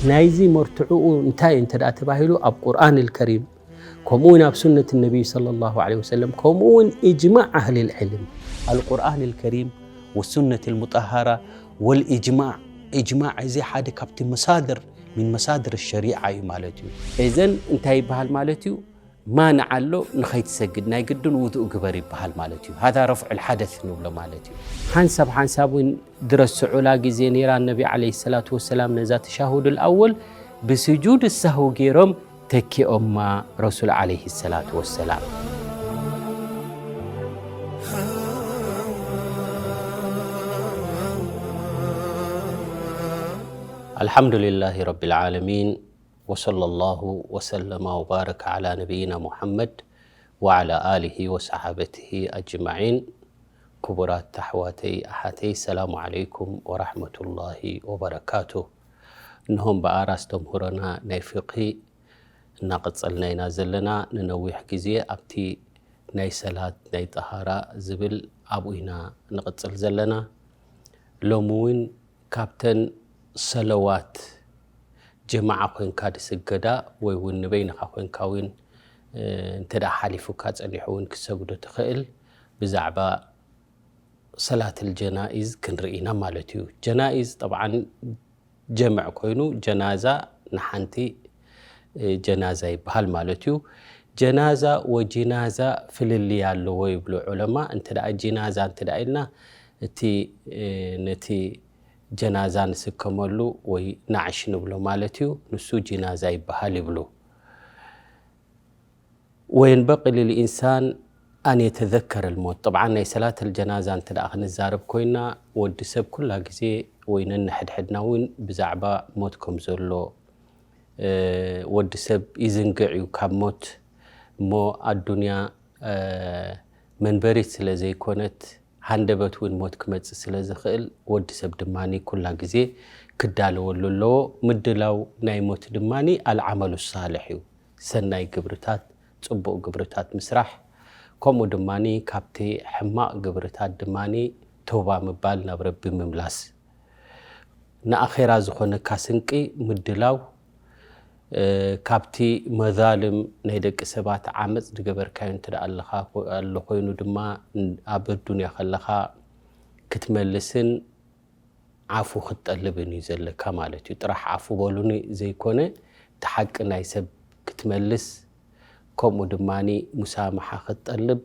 ናይዚ መርትዕኡ እንታይ እንተ ደኣ ተባሂሉ፣ ኣብ ቁርኣን ኣልከሪም፣ ከምኡ እውን ኣብ ሱነት ነቢይ ሰለላሁ ዐለይሂ ወሰለም፣ ከምኡ እውን ኢጅማዕ ኣህሊል ዕልም። ኣልቁርኣን ኣልከሪም ወሱነት ኣልሙጠሃራ ወልኢጅማዕ። ኢጅማዕ እዚ ሓደ ካብቲ መሳድር፣ ሚን መሳድር ሸሪዓ እዩ ማለት እዩ። እዘን እንታይ ይበሃል ማለት እዩ? ማንዓ ኣሎ፣ ንኸይትሰግድ ናይ ግድን ውዱእ ግበር ይበሃል ማለት እዩ። ሃዛ ረፍዑል ሓደስ ንብሎ ማለት እዩ። ሓንሳብ ሓንሳብ እውን ድረስዑላ ግዜ ነይራ፣ ነቢ ዓለይሂ ሰላቱ ወሰላም ነዛ ተሻሁዱል ኣወል ብስጁድ ሳህው ገይሮም ተኪኦማ ረሱል ዓለይሂ ሰላቱ ወሰላም። ኣልሓምዱሊላሂ ረቢል ዓለሚን። ወሰለላሁ ወሰለማ ወባረከ ዓላ ነቢይና ሙሓመድ ወዓላ ኣሊሂ ወሰሓበትሂ ኣጅማዒን። ክቡራት ኣሕዋተይ ኣሓተይ፣ ሰላሙ ዓለይኩም ወራሕመቱላሂ ወበረካቱ። እንሆም ብኣር ኣስተምህሮና ናይ ፍቅሂ እናቐጸልና ኢና ዘለና። ንነዊሕ ግዜ ኣብቲ ናይ ሰላት ናይ ጠሃራ ዝብል ኣብኡ ኢና ንቕጽል ዘለና። ሎሚ እውን ካብተን ሰለዋት ጀማዓ ኮይንካ ድስገዳ ወይ እውን ንበይንኻ ኮይንካ እውን እንተ ደኣ ሓሊፉካ ጸኒሑ እውን ክሰግዶ ትኽእል ብዛዕባ ሰላትል ጀናኢዝ ክንርኢ ኢና ማለት እዩ። ጀናኢዝ ጠብዓን ጀምዕ ኮይኑ ጀናዛ ንሓንቲ ጀናዛ ይበሃል ማለት እዩ። ጀናዛ ወጂናዛ ፍልልይ ኣለዎ ይብሉ ዑለማ። እንተ ደኣ ጂናዛ እንተ ደኣ ኢልና እቲ ነቲ ጀናዛ ንስከመሉ ወይ ናዕሽ ንብሎ ማለት እዩ። ንሱ ጂናዛ ይበሃል ይብሉ። ወየንበቂ ልልኢንሳን ኣን የተዘከረ ልሞት። ጠብዓን ናይ ሰላት ልጀናዛ እንተ ደኣ ክንዛረብ ኮይና፣ ወዲ ሰብ ኩላ ግዜ ወይ ነንሕድሕድና እውን ብዛዕባ ሞት ከም ዘሎ፣ እ፣ ወዲ ሰብ ይዝንግዕ እዩ ካብ ሞት። እሞ ኣዱንያ፣ እ፣ መንበሪት ስለ ዘይኮነት፣ ሃንደበት እውን ሞት ክመጽእ ስለ ዝኽእል፣ ወዲ ሰብ ድማ ኩላ ግዜ ክዳለወሉ ኣለዎ። ምድላው ናይ ሞት ድማ ኣልዓመሉ ሳልሕ እዩ። ሰናይ ግብርታት፣ ጽቡቕ ግብርታት ምስራሕ፣ ከምኡ ድማ ካብቲ ሕማቕ ግብርታት ድማ ተውባ ምባል፣ ናብ ረቢ ምምላስ። ንኣኼራ ዝኾነካ ስንቂ ምድላው፣ እ፣ ካብቲ መዛልም ናይ ደቂ ሰባት ዓመጽ ዝገበርካዮ እንተ ደኣ ኣለኻ፣ ኮ-፣ ኣሎ ኮይኑ ድማ ን-፣ ኣብ ኣዱንያ ከለኻ ክትመልስን ዓፉ ክትጠልብን እዩ ዘለካ ማለት እዩ። ጥራሕ ዓፉ በሉኒ ዘይኮነ፣ እቲ ሓቂ ናይ ሰብ ክትመልስ፣ ከምኡ ድማ ሙሳማሓ ክትጠልብ፣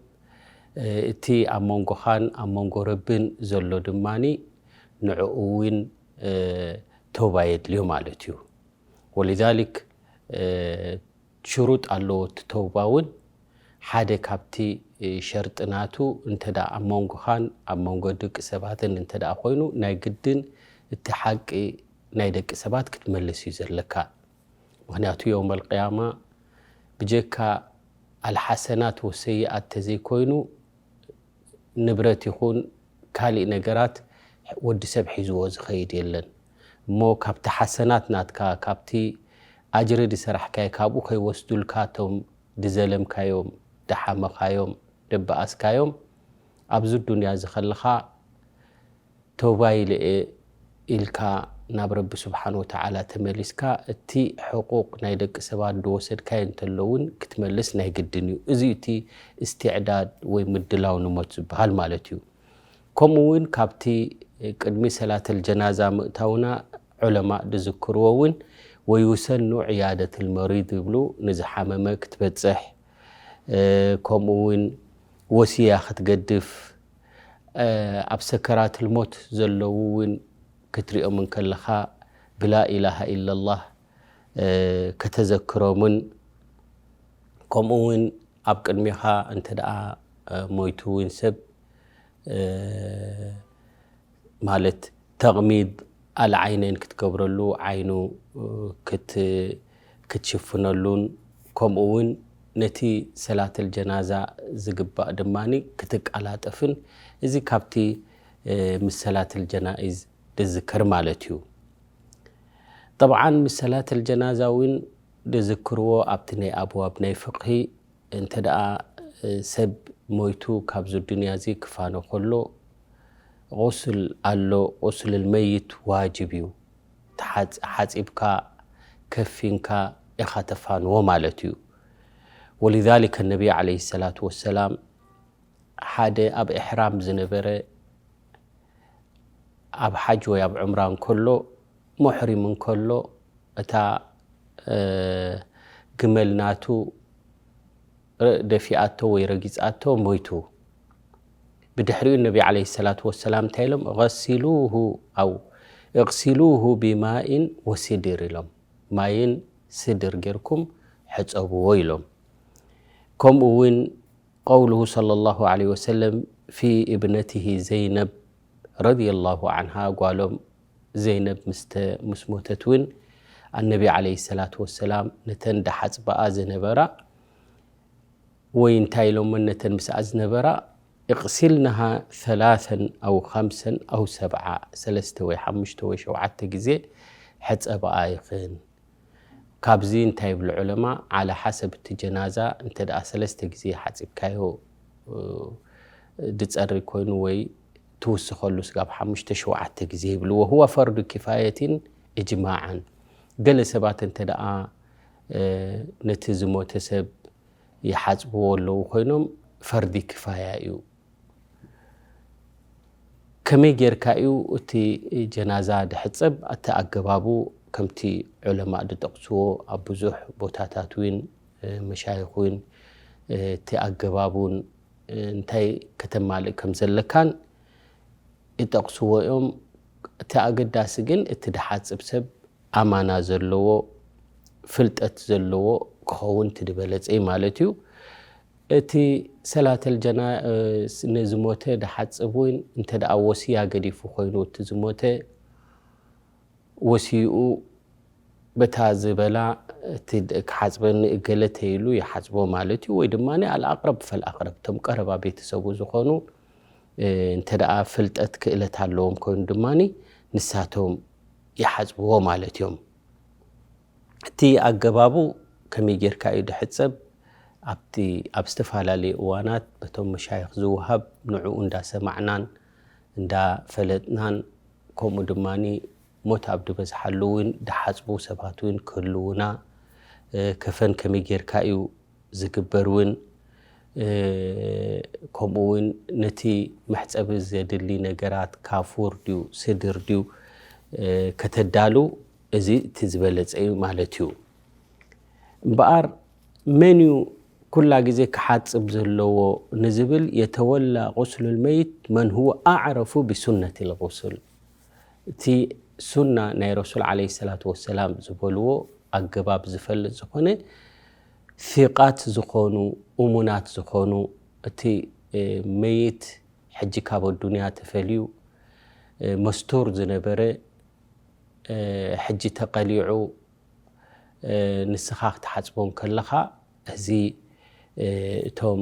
እ፣ እቲ ኣብ መንጎኻን ኣብ መንጎ ረብን ዘሎ ድማ ንዕኡ እውን፣ እ፣ ተውባ የድልዮ ማለት እዩ። ወሊዛሊክ፣ እ፣ ሽሩጥ ኣለዎ እቲ ተውባ እውን። ሓደ ካብቲ፣ እ፣ ሸርጢ ናቱ እንተ ደኣ ኣብ መንጎኻን ኣብ መንጎ ደቂ ሰባትን እንተ ደኣ ኮይኑ፣ ናይ ግድን እቲ ሓቂ ናይ ደቂ ሰባት ክትመልስ እዩ ዘለካ። ምኽንያቱ የውመል ቅያማ ብጀካ ኣልሓሰናት ወሰይኣት ተዘይኮይኑ፣ ንብረት ይኹን ካሊእ ነገራት ወዲ ሰብ ሒዝዎ ዝኸይድ የለን። እሞ ካብቲ ሓሰናት ናትካ፣ ካብቲ ኣጅሪ ዝሰራሕካዮ፣ ካብኡ ከይወስዱልካ እቶም ድዘለምካዮም፣ ደሓመኻዮም፣ ደበኣስካዮም፣ ኣብዚ ዱንያ እዚ ከለኻ፣ ተውባ ኢለ እየ ኢልካ ናብ ረቢ ስብሓን ወተዓላ ተመሊስካ፣ እቲ ሕቁቅ ናይ ደቂ ሰባት ዝወሰድካዮ እንተሎ እውን ክትመልስ ናይ ግድን እዩ። እዚ እቲ እስትዕዳድ ወይ ምድላው ንሞት ዝበሃል ማለት እዩ። ከምኡ እውን ካብቲ ቅድሚ ሰላተል ጀናዛ ምእታውና ዑለማእ ዝዝክርዎ እውን፣ ወዩሰኑ ዕያደትል መሪድ ይብሉ፣ ንዝሓመመ ክትበጽሕ፣ እ፣ ከምኡ እውን ወስያ ክትገድፍ፣ እ፣ ኣብ ሰከራትል ሞት ዘለዉ እውን ክትሪኦም እንከለኻ ብላኢላሃ ኢለላህ፣ እ፣ ከተዘክሮምን፣ ከምኡ እውን ኣብ ቅድሜኻ እንተ ደኣ፣ እ፣ ሞይቱ እውን ሰብ፣ እ፣ ማለት ተቕሚድ ኣልዓይነይን ክትገብረሉ፣ ዓይኑ፣ እ፣ ክት-፣ ክትሽፍነሉን፣ ከምኡ እውን ነቲ ሰላተል ጀናዛ ዝግባእ ድማ ክትቀላጠፍን፣ እዚ ካብቲ፣ እ፣ ምስ ሰላተል ጀናኢዝ ዝዝከር ማለት እዩ። ጠብዓን ምስ ሰላተል ጀናዛ እውን ዝዝክርዎ ኣብቲ ናይ ኣብዋብ ናይ ፍቅሂ፣ እንተ ደኣ፣ እ፣ ሰብ ሞይቱ ካብዚ ዱንያ እዚ ክፋኖ ከሎ፣ غسل ኣሎ። غسل الميت ዋጅብ እዩ። ተሓጽ-፣ ሓጺብካ ከፊንካ ኢኻ ተፋንዎ ማለት እዩ። ولذلك النبي عليه الصلاة والسلام ሓደ ኣብ ኢሕራም ዝነበረ ኣብ ሓጅ ወይ ኣብ ዑምራ እንከሎ፣ ሙሕሪም እንከሎ፣ እታ፣ እ፣ ግመል ናቱ ረ-፣ ደፊኣቶ ወይ ረጊጻቶ ሞይቱ። ብድሕሪኡ ነቢ ዓለይሂ ሰላቱ ወሰላም እንታይ ኢሎም? "غسلوه أو اغسلوه بماء وسدر" ኢሎም። ማይን ስድር ጌርኩም ሕጸብዎ ኢሎም። ከምኡ እውን قوله صلى الله عليه وسلم في ابنته زينب رضي الله عنها، ጓሎም ዘይነብ ምስ ተ-፣ ምስ ሞተት እውን ኣነቢ ዓለይሂ ሰላቱ ወሰላም ነተን ደሓጽበኣ ዝነበራ ወይ እንታይ ኢሎመን ነተን ምስኣ ዝነበራ "اغسلنها ثلاثا أو خمسا أو سبعا"፣ ሰለስተ ወይ ሓሙሽተ ወይ ሸውዓተ ግዜ ሕጸብኣ ኢኽን። ካብዚ እንታይ ይብሉ ዑለማ? ዓላ ሓሰብ እቲ ጀናዛ እንተ ደኣ ሰለስተ ግዜ ሓጺብካዮ፣ እ፣ ድጸሪ ኮይኑ ወይ ትውስኸሉ ስጋብ ሓሙሽተ ሸውዓተ ግዜ ይብሉ። "وهو فرض كفاية إجماعا"፣ ገለ ሰባት እንተ ደኣ፣ እ፣ ነቲ ዝሞተ ሰብ ይሓጽብዎ ኣለዉ ኮይኖም ፈርዲ ክፋያ እዩ። ከመይ ጌርካ እዩ እቲ ጀናዛ ድሕጸብ? እቲ ኣገባቡ ከምቲ ዑለማእ ድጠቕስዎ ኣብ ብዙሕ ቦታታት እውን፣ እ፣ መሻይኽ እውን፣ እ፣ እቲ ኣገባብ እውን፣ እ፣ እንታይ ከተማልእ ከም ዘለካን ይጠቕስዎ እዮም። እቲ ኣገዳሲ ግን እቲ ድሓጽብ ሰብ ኣማና ዘለዎ፣ ፍልጠት ዘለዎ ክኸውን እቲ ዝበለጸ እዩ ማለት እዩ። እቲ ሰላተል ጀና-፣ እ፣ ስ-፣ ንዝሞተ ድሓጽብ እውን እንተ ደኣ ወስያ ገዲፉ ኮይኑ፣ እቲ ዝሞተ ወሲኡ በታ ዝበላ እቲ ድ-፣ ክሓጽበኒ እገለ ተይሉ ይሓጽቦ ማለት እዩ። ወይ ድማ ኣልኣቅረብ ፈልኣቅረብ፣ እቶም ቀረባ ቤተሰቡ ዝኾኑ፣ እ፣ እንተ ደኣ ፍልጠት ክእለት ኣለዎም ኮይኑ ድማ ንሳቶም ይሓጽብዎ ማለት እዮም። እቲ ኣገባቡ ከመይ ጌርካ እዩ ድሕጸብ? ኣብቲ፣ ኣብ ዝተፈላለዩ እዋናት በቶም መሻይኽ ዝወሃብ ንዕኡ እንዳሰማዕናን እንዳፈለጥናን፣ ከምኡ ድማ ሞት ኣብ ዝበዝሓሉ እውን ድሓጽቡ ሰባት እውን ክህልዉና፣ እ፣ ከፈን ከመይ ጌርካ እዩ ዝግበር እውን፣ እ፣ ከምኡ እውን ነቲ መሕጸቢ ዘድሊ ነገራት ካፉር ድዩ ስድር ድዩ፣ እ፣ ከተዳሉ፣ እዚ እቲ ዝበለጸ እዩ ማለት እዩ። እምበኣር መን እዩ ኩላ ግዜ ክሓጽብ ዘለዎ ንዝብል፣ "يتولى غسل الميت من هو أعرف بسنة الغسل"፣ እቲ ሱና ናይ ረሱል ዓለይሂ ሰላቱ ወሰላም ዝበልዎ ኣገባብ ዝፈልጥ ዝኾነ፣ ثقات ዝኾኑ፣ እሙናት ዝኾኑ፣ እቲ፣ እ፣ መይት ሕጂ ካብ ኣዱንያ ተፈልዩ፣ እ፣ መስቱር ዝነበረ፣ እ፣ ሕጂ ተቐሊዑ፣ እ፣ ንስኻ ክትሓጽቦ እንከለኻ፣ እዚ፣ እ፣ እቶም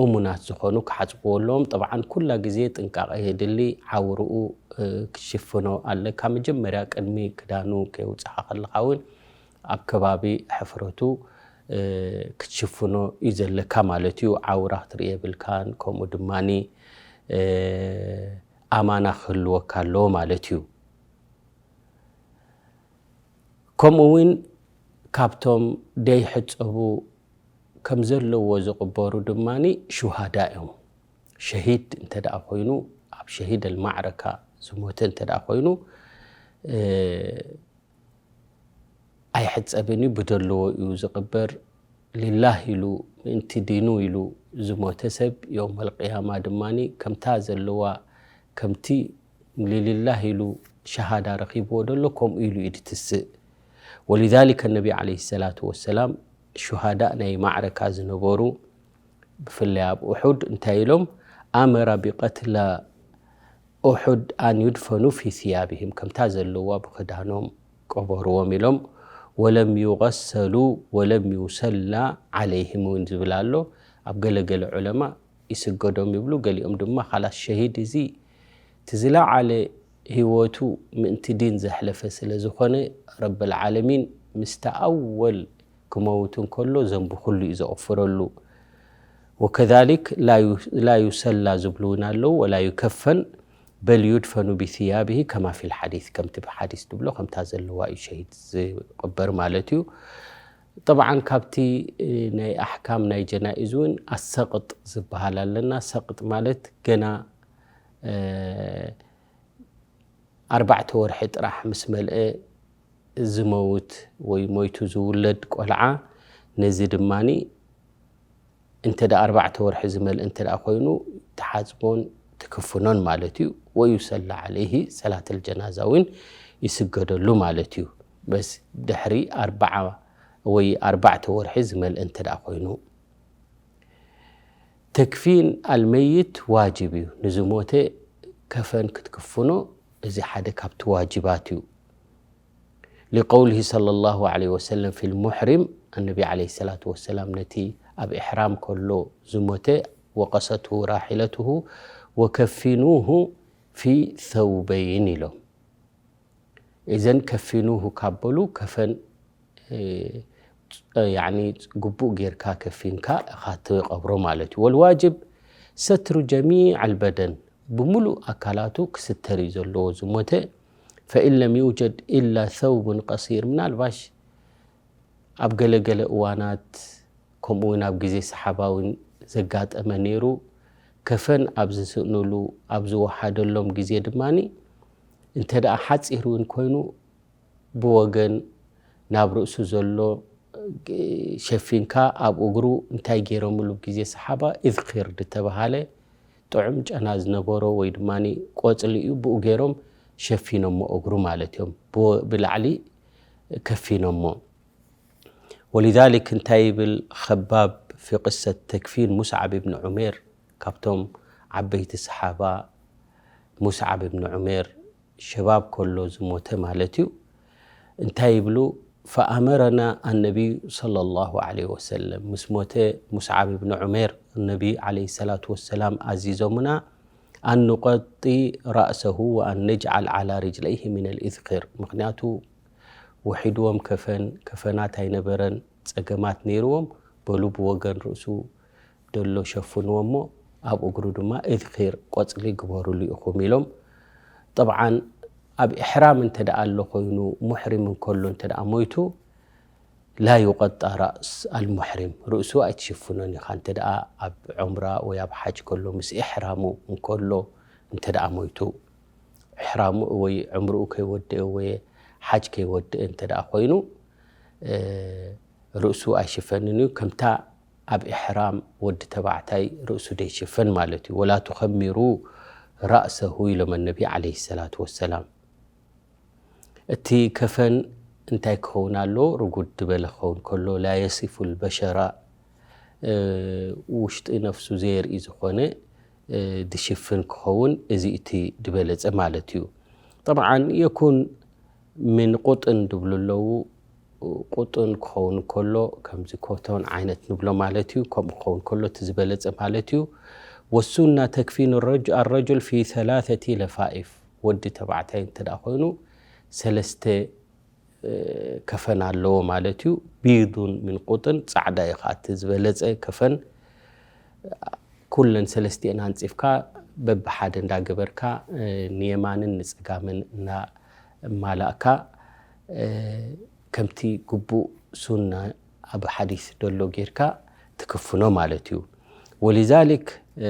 እሙናት ዝኾኑ ክሓጽብዎ ኣለዎም። ጠብዓን ኩላ ግዜ ጥንቃቐ የድሊ። ዓውርኡ፣ እ፣ ክትሽፍኖ ኣለካ። መጀመርያ ቅድሚ ክዳኑ ከየውጽኻ ከለኻ እውን ኣብ ከባቢ ሕፍረቱ፣ እ፣ ክትሽፍኖ እዩ ዘለካ ማለት እዩ። ዓውራ ክትርኢ የብልካን። ከምኡ ድማኒ፣ እ፣ ኣማና ክህልወካ ኣለዎ ማለት እዩ። ከምኡ እውን ካብቶም ደይሕጸቡ ከም ዘለዎ ዝቕበሩ ድማኒ ሹሃዳ እዮም። ሸሂድ እንተ ደኣ ኮይኑ፣ ኣብ ሸሂድ ኣልማዕረካ ዝሞተ እንተ ደኣ ኮይኑ፣ እ፣ ኣይሕጸብን እዩ፣ ብደለዎ እዩ ዝቕበር። ሊላህ ኢሉ፣ ምእንቲ ዲኑ ኢሉ ዝሞተ ሰብ፣ የውመል ቅያማ ድማኒ ከምታ ዘለዋ፣ ከምቲ ሊሊላህ ኢሉ ሸሃዳ ረኺብዎ ደሎ፣ ከምኡ ኢሉ እዩ ድትስእ። ወሊዛሊከ ነቢ ዓለይሂ ሰላቱ ወሰላም፣ ሹሃዳእ ናይ ማዕረካ ዝነበሩ፣ ብፍላይ ኣብ ኡሑድ እንታይ ኢሎም? ኣመረ ቢቀትላ ኡሑድ ኣን ዩድፈኑ ፊ ሲያብሂም፣ ከምታ ዘለዋ ብኽዳኖም ቀበርዎም ኢሎም። ወለም ዩገሰሉ ወለም ዩሰላ ዓለይሂም እውን ዝብል ኣሎ። ኣብ ገለገለ ዑለማ ይስገዶም ይብሉ፣ ገሊኦም ድማ ካላስ ሸሂድ እዚ እቲ ዝለዓለ ህይወቱ ምእንቲ ዲን ዘሕለፈ ስለ ዝኾነ ረብል ዓለሚን ምስቲ ኣወል ክመውት እንከሎ ዘንቡ ኩሉ እዩ ዘቕፍረሉ። ወከዛሊክ ላ ዩ-፣ ላ ዩሰላ ዝብሉ እውን ኣለዉ፣ ወላ ዩከፈን። በል ዩድፈኑ ብثيابه ከማ ፊል ሓዲስ፣ ከምቲ ብሓዲስ ትብሎ ከምታ ዘለዋ እዩ ሸሂድ ዝቕበር ማለት እዩ። ጠብዓን ካብቲ ናይ ኣሕካም ናይ ጀናኢዝ እውን ኣሰቕጥ ዝበሃል ኣለና። ሰቕጥ ማለት ገና ኣርባዕተ ወርሒ ጥራሕ ምስ መልአ ዝመውት ወይ ሞይቱ ዝውለድ ቆልዓ፣ ነዚ ድማኒ እንተ ደኣ ኣርባዕተ ወርሒ ዝመልእ እንተ ደኣ ኮይኑ ትሓጽቦን ትክፍኖን ማለት እዩ። ወዩሰላ ዓለይሂ፣ ሰላተል ጀናዛ እውን ይስገደሉ ማለት እዩ። በስ ድሕሪ ኣርባዓ ወይ ኣርባዕተ ወርሒ ዝመልእ እንተ ደኣ ኮይኑ። ተክፊን ኣልመይት ዋጅብ እዩ። ንዝሞተ ከፈን ክትክፍኖ እዚ ሓደ ካብቲ ዋጅባት እዩ። لقوله صلى الله عليه وسلم في المحرم، النبي عليه الصلاة والسلام ነቲ ኣብ ኢሕራም ከሎ ዝሞተ وقصته راحلته وكفنوه في ثوبين ኢሎም። እዘን ከፊኑሁ ካብ በሉ ከፈን ያኒ ግቡእ ጌርካ ከፊንካ ኢኻ ትቐብሮ ማለት እዩ። والواجب ستر جميع البدن፣ ብምሉእ ኣካላቱ ክስተር እዩ ዘለዎ ዝሞተ። فإن لم يوجد إلا ثوب قصير، ምናልባሽ ኣብ ገለገለ እዋናት ከምኡ እውን ኣብ ግዜ ሰሓባ እውን ዘጋጠመ ነይሩ። ከፈን ኣብ ዝስእኑሉ ኣብ ዝወሓደሎም ግዜ ድማኒ እንተ ደኣ ሓጺር እውን ኮይኑ ብወገን ናብ ርእሱ ዘሎ ሸፊንካ ኣብ እግሩ እንታይ ገይሮምሉ ግዜ ሰሓባ ኢዝኺር ዝተባሃለ ጥዑም ጨና ዝነበሮ ወይ ድማ ቆጽሊ እዩ። ብኡ ገይሮም ሸፊኖሞ እግሩ ማለት እዮም። ብላዕሊ ከፊኖሞ። ولذلك እንታይ ይብል ኸባብ في قصة تكفين مصعب بن عمير፣ ካብቶም ዓበይቲ ሰሓባ ሙስዓብ ብን ዑሜር ሸባብ ከሎ ዝሞተ ማለት እዩ። እንታይ ይብሉ? فأمرنا النبي صلى الله عليه وسلم፣ ምስ ሞተ ሙስዓብ ብን ዑሜር ነቢ ዓለይሂ ሰላቱ ወሰላም ኣዚዞምና أن نغطي رأسه وأن نجعل على رجليه من الإذخر። ምኽንያቱ ውሒድዎም ከፈን፣ ከፈናት ኣይነበረን፣ ጸገማት ነይርዎም። በሉ ብወገን ርእሱ ደሎ ሸፍንዎ እሞ ኣብ እግሩ ድማ እዝኺር ቆጽሊ ግበሩሉ ኢኹም ኢሎም። ጠብዓን ኣብ ኢሕራም እንተ ደኣ ኣሎ ኮይኑ፣ ሙሕሪም እንከሎ እንተ ደኣ ሞይቱ፣ ላ ዩቀጣ ራእስ ኣልሙሕሪም፣ ርእሱ ኣይትሽፍኖን ኢኻ። እንተ ደኣ ኣብ ዑምራ ወይ ኣብ ሓጅ ከሎ፣ ምስ ኢሕራሙ እንከሎ እንተ ደኣ ሞይቱ፣ ኢሕራሙ ወይ ዑምርኡ ከይወድአ ወይ ሓጅ ከይወድአ እንተ ደኣ ኮይኑ፣ እ፣ ርእሱ ኣይሽፈንን እዩ። ከምታ ኣብ ኢሕራም ወዲ ተባዕታይ ርእሱ ደይሽፈን ማለት እዩ። ወላ ቱኸሚሩ ራእሰሁ ኢሎም ነቢ ዓለይሂ ሰላቱ ወሰላም። እቲ ከፈን እንታይ ክኸውን ኣለዎ? ርጉድ ዝበለ ክኸውን ከሎ፣ ላ የሲፉ ልበሸራ፣ እ፣ ውሽጢ ነፍሱ ዘየርኢ ዝኾነ፣ እ፣ ድሽፍን ክኸውን፣ እዚ እቲ ድበለጸ ማለት እዩ። ጠብዓን የኩን ምን ቁጥን ድብሉ ኣለዉ። ቁጥን ክኸውን ከሎ ከምዚ ኮቶን ዓይነት ንብሎ ማለት እዩ። ከምኡ ክኸውን ከሎ እቲ ዝበለጸ ማለት እዩ። ወሱና ተክፊኑ ረጅ-፣ ኣረጁል ፊ ሰላሰቲ ለፋኢፍ፣ ወዲ ተባዕታይ እንተ ደኣ ኮይኑ ሰለስተ፣ እ፣ ከፈን ኣለዎ ማለት እዩ። ቢዱን ምን ቁጥን፣ ጻዕዳ እዩ ኸኣ እቲ ዝበለጸ ከፈን። ኩለን ሰለስቲአን ኣንጺፍካ በብሓደ እንዳገበርካ፣ እ፣ ንየማንን ንጸጋምን እናማላእካ፣ እ፣ ከምቲ ግቡእ ሱና ኣብ ሓዲስ ደሎ ጌርካ ትክፍኖ ማለት እዩ። ወሊዛሊክ፣ እ፣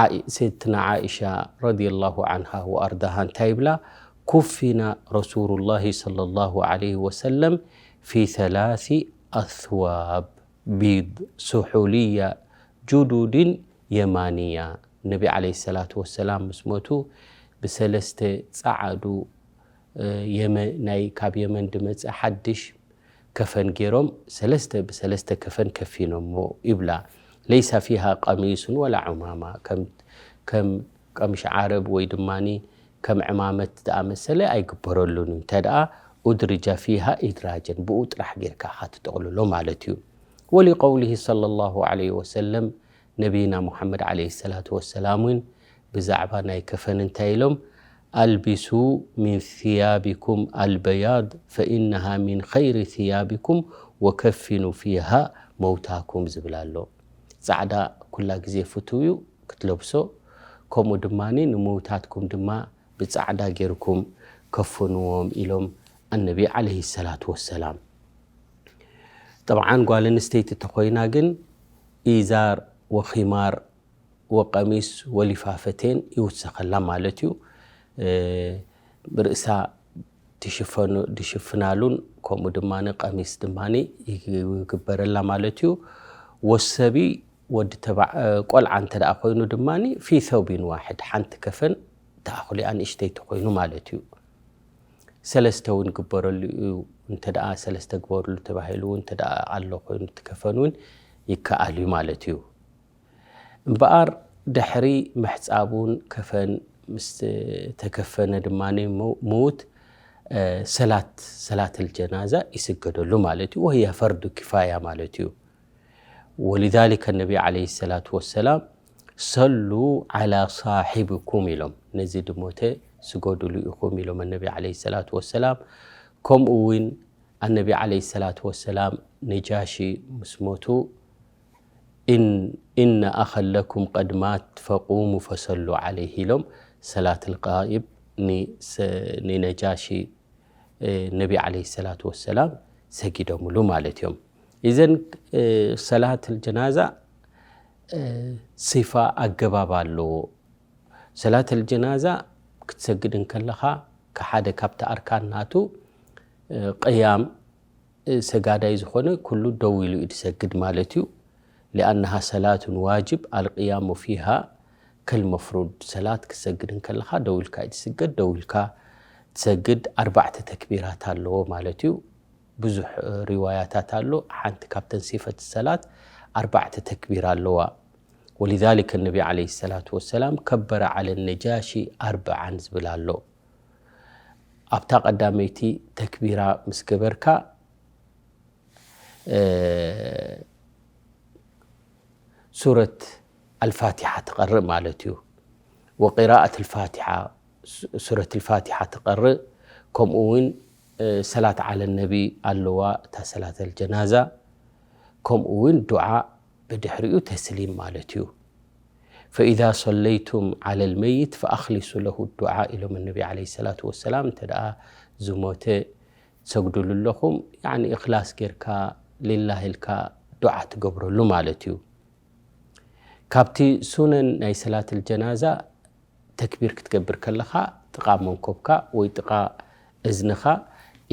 ዓኢ-፣ ሰይድትና ዓኢሻ ረዲየላሁ ዓንሃ ወኣርዳሃ እንታይ ይብላ? ኩፊና ረሱሉላሂ ሰለላሁ ዓለይሂ ወሰለም ፊ ሰላሲ ኣስዋብ ቢድ ሱሑልያ ጁዱድን የማንያ። ነቢ ዓለይሂ ሰላቱ ወሰላም ምስ ሞቱ ብሰለስተ ጸዓዱ፣ እ፣ የመ-፣ ናይ ካብ የመን ድመጸ ሓድሽ ከፈን ገይሮም ሰለስተ ብሰለስተ ከፈን ከፊኖሞ ይብላ። ለይሳ ፊሃ ቀሚሱን ወላ ዑማማ፣ ከም፣ ከም ቀምሽ ዓረብ ወይ ድማኒ ከም ዕማመት ዝኣመሰለ ኣይግበረሉን እዩ። እንተ ደኣ ኡድርጃ ፊሃ ኢድራጀን፣ ብኡ ጥራሕ ጌርካ ኢኻ ትጠቕልሎ ማለት እዩ። ወሊቀውሊሂ ሰለላሁ ዓለይሂ ወሰለም፣ ነቢይና ሙሓመድ ዓለይሂ ሰላቱ ወሰላም እውን ብዛዕባ ናይ ከፈን እንታይ ኢሎም? ኣልቢሱ ሚን ሲያቢኩም ኣልበያድ ፈኢነሃ ሚን ኸይሪ ሲያቢኩም ወከፊኑ ፊሃ መውታኩም ዝብል ኣሎ። ጻዕዳ ኩላ ግዜ ፍቱው እዩ ክትለብሶ። ከምኡ ድማ ንምውታትኩም ድማ ብጻዕዳ ጌርኩም ከፍንዎም ኢሎም ኣነቢ ዓለይሂ ሰላቱ ወሰላም። ጠብዓን ጓል ኣንስተይቲ ተኾይና ግን ኢዛር ወኺማር ወቀሚስ ወሊፋፈቴን ይውሰኸላ ማለት እዩ። እ፣ ርእሳ ትሽፈኑ-፣ ትሽፍናሉን ከምኡ ድማ ቀሚስ ድማ ይግበረላ ማለት እዩ። ወሰቢ ወዲ ተባዕ-፣ እ፣ ቆልዓ እንተ ደኣ ኮይኑ ድማ ፊ ሰውቢን ዋሕድ ሓንቲ ከፈን ተኣኹሊኣ ንእሽተይ ተኾይኑ ማለት እዩ። ሰለስተ እውን ግበረሉ እዩ። እንተ ደኣ ሰለስተ ግበርሉ ተባሂሉ እውን እንተ ደኣ ኣሎ ኮይኑ እቲ ከፈን እውን ይከኣል እዩ ማለት እዩ። እምበኣር ድሕሪ ምሕጻቡን ከፈን ምስ ተከፈነ ድማ ምው-፣ ምውት፣ እ፣ ሰላት፣ ሰላት ኣልጀናዛ ይስገደሉ ማለት እዩ። ወህያ ፈርዱ ኪፋያ ማለት እዩ። ወሊዛሊከ ነቢ ዓለይሂ ሰላቱ ወሰላም ሰሉ ዓላ ሳሒብኩም ኢሎም፣ ነዚ ድሞተ ስገዱሉ ኢኹም ኢሎም ኣነቢ ዓለይሂ ሰላቱ ወሰላም። ከምኡ እውን ኣነቢ ዓለይሂ ሰላቱ ወሰላም ነጃሺ ምስ ሞቱ፣ "ኢን-፣ ኢነ ኣኸን ለኩም ቀድ ማት ፈቁሙ ፈሰሉ ዓለይሂ" ኢሎም ሰላት ልቃኢብ ኒ-፣ ሰ-፣ ንነጃሺ፣ እ፣ ነቢ ዓለይሂ ሰላቱ ወሰላም ሰጊዶምሉ ማለት እዮም። ኢዘን፣ እ፣ ሰላት ልጀናዛ፣ እ፣ ሲፋ ኣገባብ ኣለዎ። ሰላት ልጀናዛ ክትሰግድ እንከለኻ፣ ከሓደ ካብቲ ኣርካን ናቱ፣ እ፣ ቅያም፣ እ፣ ሰጋዳይ ዝኾነ ኩሉ ደው ኢሉ እዩ ዝሰግድ ማለት እዩ። ሊኣነሃ ሰላቱን ዋጅብ ኣልቅያሙ ፊሃ ከልመፍሩድ። ሰላት ክትሰግድ እንከለኻ ደው ኢልካ እዩ ትስገድ። ደው ኢልካ ትሰግድ። ኣርባዕተ ተክቢራት ኣለዎ ማለት እዩ። ብዙሕ፣ እ፣ ሪዋያታት ኣሎ። ሓንቲ ካብተን ሲፈት ሰላት ኣርባዕተ ተክቢር ኣለዋ። ወሊዛሊከ ነቢ ዓለይሂ ሰላቱ ወሰላም ከበረ ዓለ ነጃሺ ኣርብዓን ዝብል ኣሎ። ኣብታ ቀዳመይቲ ተክቢራ ምስ ገበርካ፣ እ፣ ሱረት ኣልፋቲሓ ትቐርእ ማለት እዩ። ወቂራኣት ኣልፋቲሓ፣ ሱ-፣ ሱረት ኣልፋቲሓ ትቐርእ፣ ከምኡ እውን፣ እ፣ ሰላት ዓለ ነቢ ኣለዋ፣ እታ ሰላት ኣልጀናዛ፣ ከምኡ እውን ዱዓ ብድሕሪኡ ተስሊም ማለት እዩ። ፈኢዛ ሰለይቱም ዓለ ልመይት ፈኣኽሊሱ ለሁ ዱዓ ኢሎም ነቢ ዓለይሂ ሰላቱ ወሰላም። እንተ ደኣ ዝሞተ ትሰግዱሉ ኣለኹም፣ ያዕኒ እኽላስ ጌርካ፣ ሊላህ ኢልካ ዱዓ ትገብረሉ ማለት እዩ። ካብቲ ሱነን ናይ ሰላት ልጀናዛ፣ ተክቢር ክትገብር ከለኻ፣ ጥቓ መንኮብካ ወይ ጥቓ እዝንኻ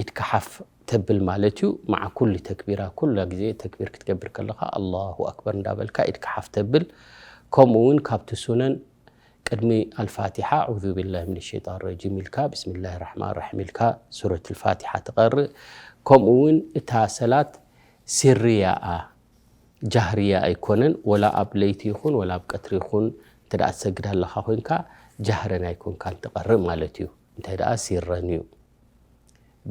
ኢድካ ሓፍ ተብል ማለት እዩ። መዓ ኩሉ ተክቢራ፣ ኩላ ግዜ ተክቢር ክትገብር ከለኻ፣ ኣላሁ ኣክበር እንዳበልካ ኢድካ ሓፍ ተብል። ከምኡ እውን ካብቲ ሱነን ቅድሚ ኣልፋቲሓ፣ ኣዑዙ ቢላሂ ሚነ ሸይጣን ረጂም ኢልካ፣ ብስሚላሂ ራሕማን ራሒም ኢልካ ሱረት ኣልፋቲሓ ትቐርእ። ከምኡ እውን እታ ሰላት ሲርያኣ፣ ጃህርያ ኣይኮነን፣ ወላ ኣብ ለይቲ ይኹን ወላ ኣብ ቀትሪ ይኹን፣ እንተ ደኣ ትሰግድ ኣለኻ ኮይንካ፣ ጃህረን ኣይኮንካን ትቐርእ ማለት እዩ። እንታይ ደኣ ሲረን እዩ።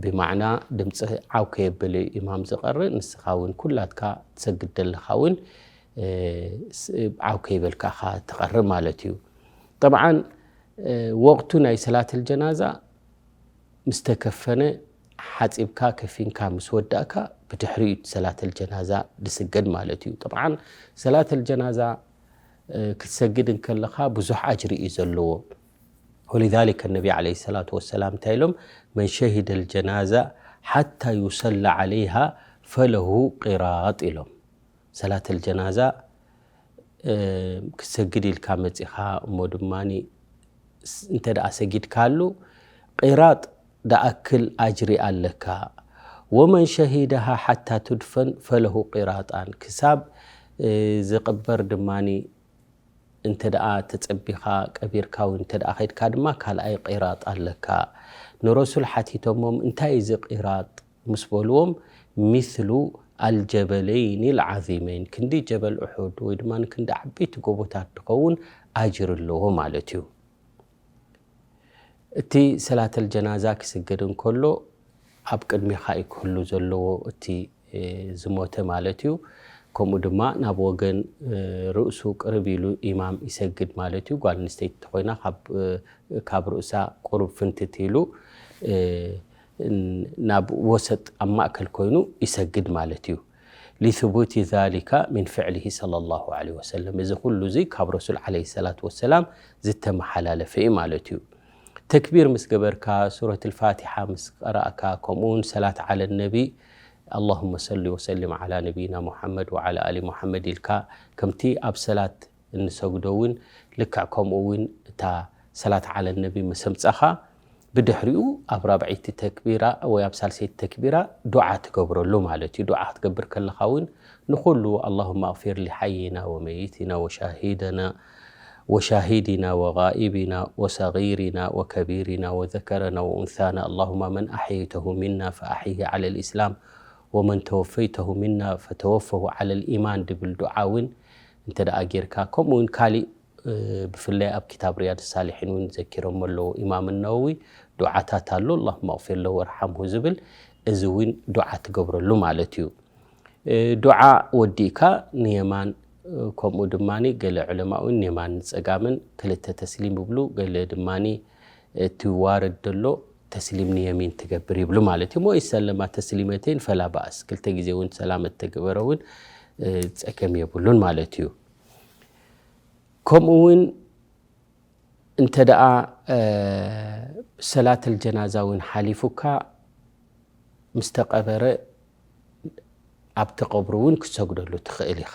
ብማዕና ድምፂ ዓው ከየበለ እዩ ኢማም ዝቐርእ፣ ንስኻ እውን ኩላትካ ትሰግድ ዘለኻ እውን፣ እ፣ ስ-፣ ዓው ከይበልካ ኢኻ ትቐርእ ማለት እዩ። ጠብዓን፣ እ፣ ወቕቱ ናይ ሰላት ኣልጀናዛ ምስ ተከፈነ፣ ሓጺብካ ከፊንካ ምስ ወዳእካ፣ ብድሕሪኡ ሰላት ኣልጀናዛ ዝስገድ ማለት እዩ። ጠብዓን ሰላት ኣልጀናዛ፣ እ፣ ክትሰግድ እንከለኻ ብዙሕ ኣጅሪ እዩ ዘለዎ። ወሊዛሊከ ነቢ ዓለይሂ ሰላቱ ወሰላም እንታይ ኢሎም? "መን ሸሂደ ኣልጀናዛ ሓታ ዩሰላ ዓለይሃ ፈለሁ ቂራጥ" ኢሎም። ሰላት ኣልጀናዛ፣ እ፣ ክትሰግድ ኢልካ መጺኻ፣ እሞ ድማ ስ-፣ እንተ ደኣ ሰጊድካሉ፣ ቂራጥ ደኣክል ኣጅሪ ኣለካ። "ወመን ሸሂደሃ ሓታ ቱድፈን ፈለሁ ቂራጣን" ክሳብ፣ እ፣ ዝቕበር ድማ እንተ ደኣ ተጸቢኻ ቀቢርካ ወይ እንተ ደኣ ኸይድካ ድማ ካልኣይ ቂራጥ ኣለካ። ንረሱል ሓቲቶሞም፣ "እንታይ እዚ ቂራጥ?" ምስ በልዎም፣ "ሚስሉ ኣልጀበለይን ኣልዓዚመይን" ክንዲ ጀበል ኡሑድ ወይ ድማ ክንዲ ዓበይቲ ጎቦታት ዝኸውን ኣጅር ኣለዎ ማለት እዩ። እቲ ሰላት ኣልጀናዛ ክስገድ እንከሎ ኣብ ቅድሜኻ እዩ ክህሉ ዘለዎ እቲ፣ እ፣ ዝሞተ ማለት እዩ። ከምኡ ድማ ናብ ወገን፣ እ፣ ርእሱ ቅርብ ኢሉ ኢማም ይሰግድ ማለት እዩ። ጓል ኣንስተይቲ እንተኾይና ካብ፣ እ፣ ካብ ርእሳ ቁሩብ ፍንትት ኢሉ፣ እ፣ ን-፣ ናብ ወሰጥ ኣብ ማእከል ኮይኑ ይሰግድ ማለት እዩ። ሊስቡቲ ዛሊካ ሚን ፍዕሊሂ ሰለላሁ ዐለይሂ ወሰለም። እዚ ኩሉ እዚ ካብ ረሱል ዐለይሂ ሰላቱ ወሰላም ዝተመሓላለፈ እዩ ማለት እዩ። ተክቢር ምስ ገበርካ፣ ሱረት ልፋቲሓ ምስ ቀራእካ፣ ከምኡ እውን ሰላት ዓለ ነቢ፣ ኣላሁመ ሰሊ ወሰሊም ዓላ ነቢይና ሙሓመድ ወዓላ ኣሊ ሙሓመድ ኢልካ፣ ከምቲ ኣብ ሰላት እንሰግዶ እውን ልክዕ ከምኡ እውን እታ ሰላት ዓለ ነቢ ምስ ኣምጻኻ፣ ብድሕሪኡ ኣብ ራብዐይቲ ተክቢራ ወይ ኣብ ሳልሰይቲ ተክቢራ ዱዓ ትገብረሉ ማለት እዩ። ዱዓ ክትገብር ከለኻ እውን ንኹሉ ኣላሁመ ኣግፊር ሊሓይና ወመይቲና ወሻሂደና ወሻሂዲና ወጋኢቢና ወሰጊሪና ወከቢሪና ወዘከረና ወኡንሳና ኣላሁማ መን ኣሕየይተሁ ሚና ፈኣሕይሂ ዓለ ልእስላም ወመን ተወፈይተሁ ሚና ፈተወፈሁ ዓለ ልኢማን ድብል ዱዓ እውን እንተ ደኣ ጌርካ፣ ከምኡ እውን ካሊእ ብፍላይ ኣብ ክታብ ሪያድ ሳሊሒን እውን ዘኪሮሞ ኣለዉ ኢማም ነወዊ፣ ዱዓታት ኣሎ ኣላሁመ ኣግፊር ለሁ ወርሓምሁ ዝብል፣ እዚ እውን ዱዓ ትገብረሉ ማለት እዩ። ዱዓ ወዲእካ ንየማን፣ ከምኡ ድማ ገለ ዑለማ እውን ንየማን ንጸጋምን ክልተ ተስሊም ይብሉ፣ ገለ ድማ እቲ ዋርድ ዘሎ ተስሊም ንየሚን ትገብር ይብሉ ማለት እዩ። ሞ ይሰለማ ተስሊመተይን ፈላ ባእስ፣ ክልተ ግዜ እውን ሰላም እተገበረ እውን ጸገም የብሉን ማለት እዩ። ከምኡ እውን እንተ ደኣ ሰላት ልጀናዛ እውን ሓሊፉካ፣ ምስ ተቐበረ ኣብቲ ቀብሪ እውን ክትሰግደሉ ትኽእል ኢኻ።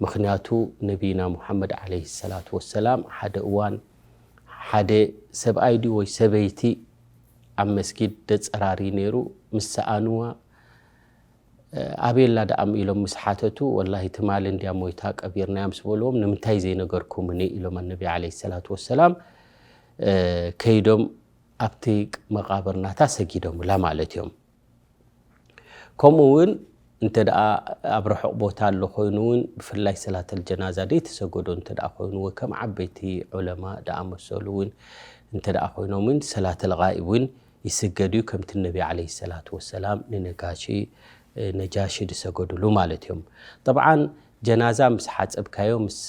ምኽንያቱ ነቢይና ሙሓመድ ዓለይሂ ሰላቱ ወሰላም ሓደ እዋን ሓደ ሰብኣይ ድዩ ወይ ሰበይቲ ኣብ መስጊድ ደጸራሪ ነይሩ። ምስ ሰኣንዋ፣ "ኣበየላ ደኣም?" ኢሎም ምስ ሓተቱ፣ "ወላሂ ትማሊ እንድያ ሞይታ ቀቢርናያ" ምስ በልዎም፣ "ንምንታይ ዘይነገርኩምኒ?" ኢሎም ኣነቢ ዓለይሂ ሰላቱ ወሰላም፣ እ፣ ከይዶም ኣብቲ መቓብር ናታ ሰጊዶምላ ማለት እዮም። ከምኡ እውን እንተ ደኣ ኣብ ርሑቕ ቦታ ኣሎ ኮይኑ እውን፣ ብፍላይ ሰላተል ጀናዛ ደይተሰገዶ እንተ ደኣ ኮይኑ፣ ወይ ከም ዓበይቲ ዑለማ ደኣመሰሉ እውን እንተ ደኣ ኮይኖም እውን፣ ሰላተል ጋኢብ እውን ይስገድ እዩ፣ ከምቲ ነቢ ዓለይሂ ሰላቱ ወሰላም ንነጋሺ፣ ነጃሺ ዝሰገዱሉ ማለት እዮም። ጠብዓን ጀናዛ ምስ ሓጸብካዮ፣ ምስ፣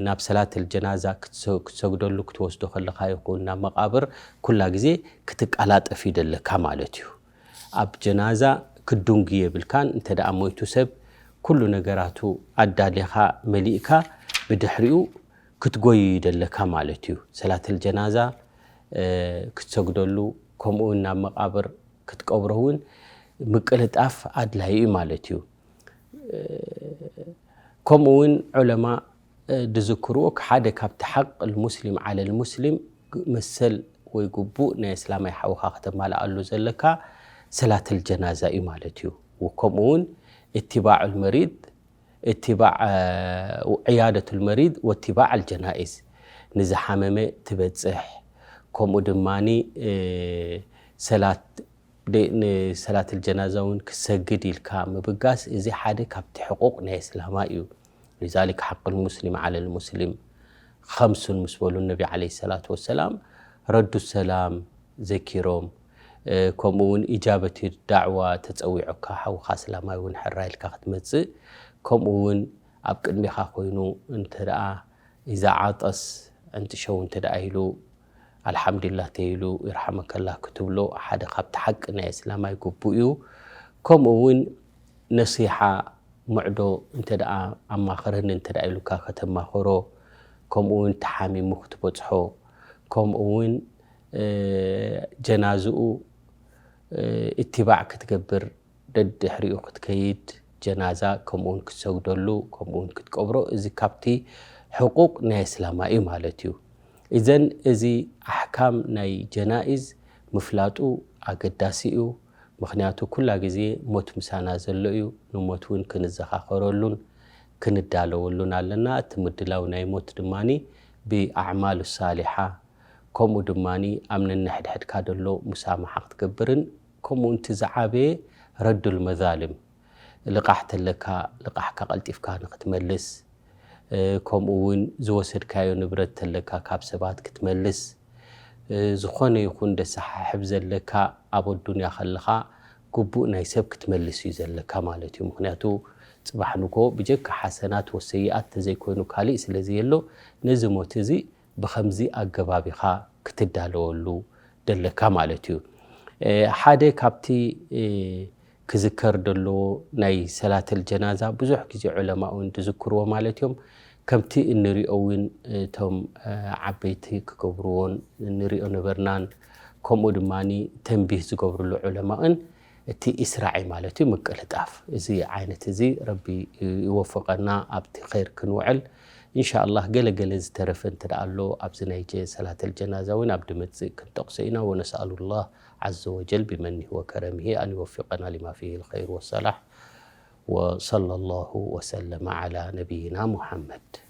ናብ ሰላተል ጀናዛ ክትሰ-፣ ክትሰግደሉ ክትወስዶ ከለኻ ይኹን ናብ መቓብር፣ ኩላ ግዜ ክትቀላጠፍ ይደለካ ማለት እዩ። ኣብ ጀናዛ ክትድንጉ የብልካን። እንተ ደኣ ሞይቱ ሰብ፣ ኩሉ ነገራቱ ኣዳሊኻ መሊእካ፣ ብድሕሪኡ ክትጎዩ ይደለካ ማለት እዩ። ሰላተል ጀናዛ፣ እ፣ ክትሰግደሉ፣ ከምኡ እውን ናብ መቓብር ክትቀብሮ እውን ምቅልጣፍ ኣድላዪ እዩ ማለት እዩ። እ፣ ከምኡ እውን ዑለማ፣ እ፣ ዝዝክርዎ፣ ሓደ ካብቲ ሓቅ ልሙስሊም ዓለ ልሙስሊም፣ ግ-፣ መሰል ወይ ግቡእ ናይ እስላማይ ሓውኻ ከተማልኣሉ ዘለካ ሰላተል ጀናዛ እዩ ማለት እዩ። ከምኡ እውን እትባዑል መሪድ፣ እትባዕ፣ እ፣ ዕያደቱል መሪድ ወትባዕ ኣልጀናኢዝ፣ ንዝሓመመ ትበጽሕ፣ ከምኡ ድማኒ፣ እ፣ ሰላት ደ-፣ ንሰላተል ጀናዛ እውን ክሰግድ ኢልካ ምብጋስ፣ እዚ ሓደ ካብቲ ሕቁቅ ናይ እስላማ እዩ። ሊዛሊክ ሓቅ ልሙስሊም ዓለ ልሙስሊም ኸምሱን ምስ በሉ ነቢ ዓለይሂ ሰላቱ ወሰላም፣ ረዱ ሰላም ዘኪሮም፣ እ፣ ከምኡ እውን ኢጃበት ዳዕዋ፣ ተጸዊዑካ ሓውኻ እስላማይ እውን ሕራይ ኢልካ ክትመጽእ፣ ከምኡ እውን ኣብ ቅድሜኻ ኮይኑ እንተ ደኣ ኢዛ ዓጠስ፣ ዕንጥሸው እንተ ደኣ ኢሉ፣ ኣልሓምዱሊላህ ተይሉ፣ ይርሓመከላህ ክትብሎ ሓደ ካብቲ ሓቂ ናይ እስላማይ ግቡእ እዩ። ከምኡ እውን ነሲሓ፣ ምዕዶ እንተ ደኣ ኣማኽረኒ እንተ ደኣ ኢሉካ ከተማኽሮ፣ ከምኡ እውን ተሓሚሙ ክትበጽሖ፣ ከምኡ እውን፣ እ፣ ጀናዝኡ፣ እ፣ እትባዕ ክትገብር፣ ደድሕሪኡ ክትከይድ፣ ጀናዛ ከምኡውን ክትሰግደሉ፣ ከምኡውን ክትቀብሮ፣ እዚ ካብቲ ሕቁቅ ናይ እስላማ እዩ ማለት እዩ። እዘን እዚ ኣሕካም ናይ ጀናኢዝ ምፍላጡ ኣገዳሲ እዩ። ምኽንያቱ ኩላ ግዜ ሞት ምሳና ዘሎ እዩ። ንሞት እውን ክንዘኻኸረሉን ክንዳለወሉን ኣለና። እቲ ምድላው ናይ ሞት ድማኒ ብኣዕማሉ ሳሊሓ፣ ከምኡ ድማኒ ኣብ ነንሕድሕድካ ዘሎ ሙሳማሓ ክትገብርን፣ ከምኡ እቲ ዝዓበየ ረዱል መዛልም፣ ልቓሕ ተለካ ልቓሕካ ቀልጢፍካ ንክትመልስ፣ እ፣ ከምኡ እውን ዝወሰድካዮ ንብረት ተለካ ካብ ሰባት ክትመልስ፣ እ፣ ዝኾነ ይኹን ደሰሓሕብ ዘለካ ኣብ ኣዱንያ ከለኻ ግቡእ ናይ ሰብ ክትመልስ እዩ ዘለካ ማለት እዩ። ምኽንያቱ ጽባሕ ንግሆ ብጀካ ሓሰናት ወሰይኣት ተዘይኮይኑ ካሊእ ስለ ዘየሎ፣ ነዚ ሞት እዚ ብኸምዚ ኣገባብ ኢኻ ክትዳለወሉ ደለካ ማለት እዩ። እ፣ ሓደ ካብቲ፣ እ፣ ክዝከር ዘለዎ ናይ ሰላተል ጀናዛ ብዙሕ ግዜ ዑለማ እውን ዝዝክርዎ ማለት እዮም። ከምቲ እንሪኦ እውን እቶም ዓበይቲ ክገብርዎን እንሪኦ ነበርናን፣ ከምኡ ድማ ተንቢህ ዝገብርሉ ዑለማእን እቲ ኢስራዒ ማለት እዩ ምቅልጣፍ። እዚ ዓይነት እዚ ረቢ ይወፍቀና ኣብቲ ኸይር ክንውዕል። ኢንሻኣላህ ገለ ገለ ዝተረፈ እንተ ደኣ ኣሎ ኣብዚ ናይ ጀ-፣ ሰላተል ጀናዛ እውን ኣብ ድመጽእ ክንጠቕሶ ኢና። ወነስኣሉላህ ዓዘ ወጀል ቢመኒሂ ወከረሚሂ ኣን ይወፊቀና ሊማ ፊሂ ልኸይር ወሰላሕ። ወሰለላሁ ወሰለመ ዓላ ነቢይና ሙሐመድ።